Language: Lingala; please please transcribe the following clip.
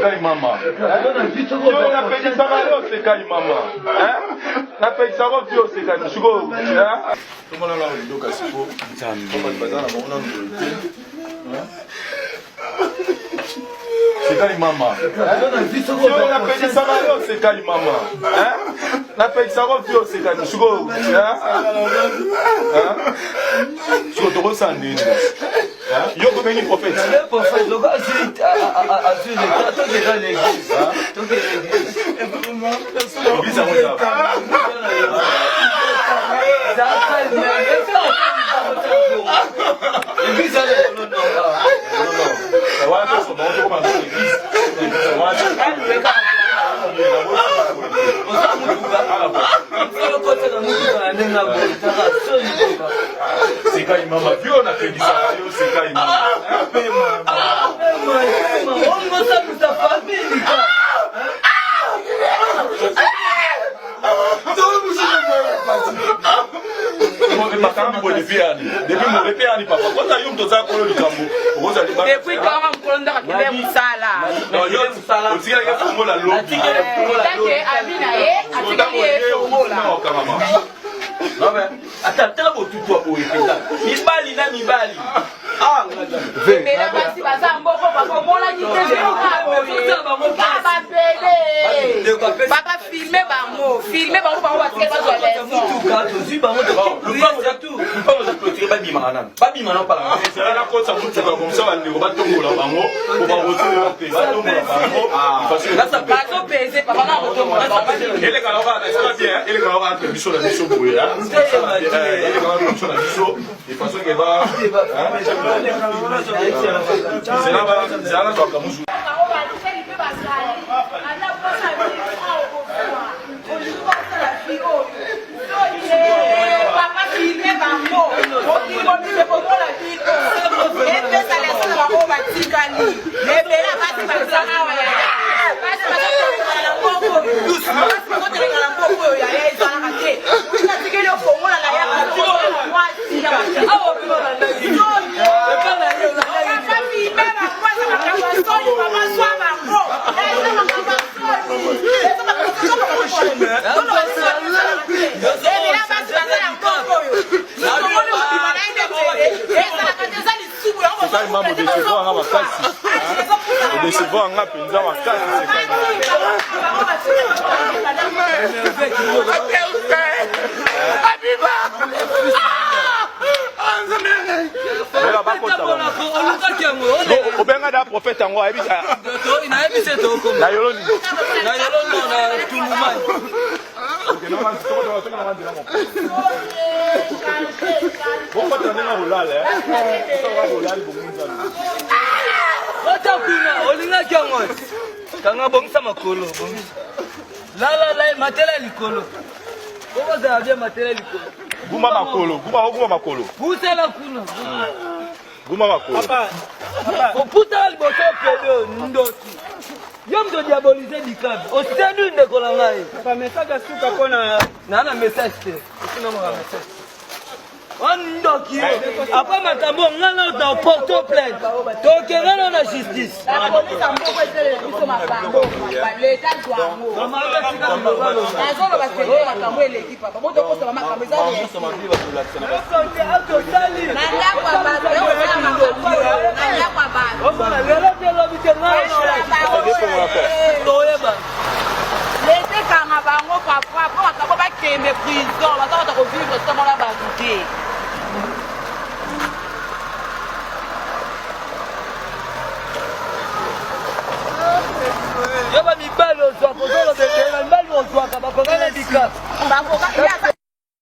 Sekai mama. Yo napekisaka yo sekai mama. Napekisaka yo fio sekai sikoyo. Tomona na lidoka siko. Nzambe. Bato baza na bango nanu boye te. Sekai mama. Yo napekisaka yo sekai mama. Napekisaka yo fio sekai sikoyo. Sikoyo tokosala ndenge. Yo kobengi prophète. Le prophète, loka azui azui leta tokenda na église. Tokenda église. Église yango eza. Église ya non non. Wana toso bango tokoma na église. Wana Oza mutuka. Okotaka mutuka na ndenge ya boye. Taka soni papa. Sekai mama, vio napekisaka yo sekai mama. Olingo famille. Makambo boye depuis yani depuis mo depuis yani papa kota yo moto oza kolo likambo okozala libanda Depuis kaka mokolo ndaka kende mosala. Non, yo otikalaki fongola lobi Tanke abi na ye atikali ye fongola. okangama Ata tala botutu ya boye mpenza mibali na mibali. Ah, Ebele basi baza mboko bakomonaki te bapele. Papa filme bango, filme bango bango batikali bazwa leçon. mutuka tozwi bango lupango eza clôture babimaka nanu babima nano pala ezala nakotisa motuka komsa bandeko batombola bango po bakotola te batombola bango Bazopese papa na kotombola bango. elekaka kaka esala bien elekaka kaka entre biso na biso boye elekaka entre biso na biso de façon ke ba zela nazwaka mosu Bango batikali mpe bazali. Ata posa olingi basala fi oyo. Papa filme bango. Mokili mobimba ekomona bino. Epesa leçon na bango batikali. Ebele basi baza awa ya. Basi bazotelengana na mboko oyo. Basi bazotelengana na mboko oyo ya ezalaka te. Olingi atikeli yo fongola na yaka mwasi. Papa filme bango eza makambo ya soni papa zwa bango. Eza makambo ya soni. Eza makambo ya soni. Sekai mama odecevoir nga makasi odecevoir nga mpenza makasi Sekai mama bakota olukaki yango obenga da prophète yango ayebi nayebi se tokoma na yolo nini na yolo no na tumumani bokota ndenge kolala kolali bomunzana ota kuna olingaki yango kanga bongisa makolo bongisa lalala matela ya likolo okozala bien matela ya likolo gumba makolo gumba ogumba makolo pusana kuna gumba makolo oputaka liboso pedo ndoki yo moto diabolise dikabe osedui ndeko na ngai message ya suka mpona naa na message te osinamaka message wandoki yo apres makambo ngai na ota porto plainte tokende no na justice La police ya mboko etelela biso makambo leta zwa yango nazoloba sele makambo eleki papa botokosama makambo eza na ndako ya bato ekozala makambo na ndako ya bato omona lelo te lobi te ngai toyeba leta ekanga bango papa mpo makambo bakende prison baza bata kovivre somola bato te. Yo ba mibali ozwaka ozoloba ebele mibali ozwaka bakokana dikap Bakoka ye aza